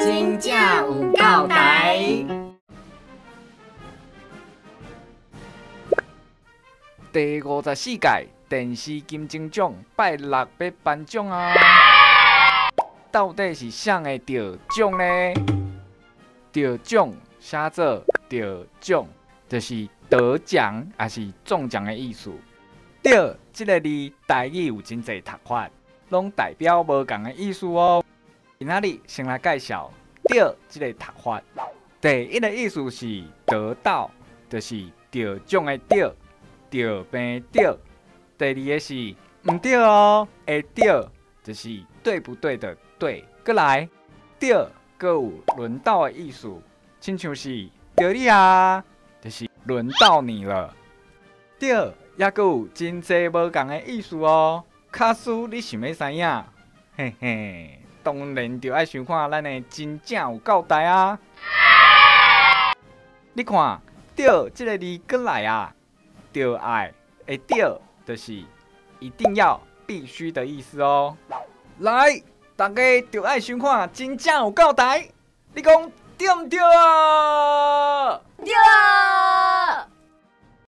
真正有够台。第54届电视金钟奖拜六欲颁奖啊！到底是啥会得奖呢？得奖写做得奖，就是得奖抑是中奖的意思。得這个字，台语有真濟讀法，攏代表無仝的意思哦。今仔日先來介紹得這个讀法。第一个意思是得到，就是得獎的得，著病著。第二个是毋著哦，的對，就是對不對的對。閣來，著閣有輪到的意思，親像是著你啊，就是輪到你了。著猶閣有真濟無仝的意思哦。假使你想欲知影，嘿嘿，當然就愛收看咱的真正有夠台啊！你看，著這个字閣來啊，著愛的著，就是一定要、必須的意思哦。來，大家著愛收看真正有夠台，你講對毋對啊？對啊！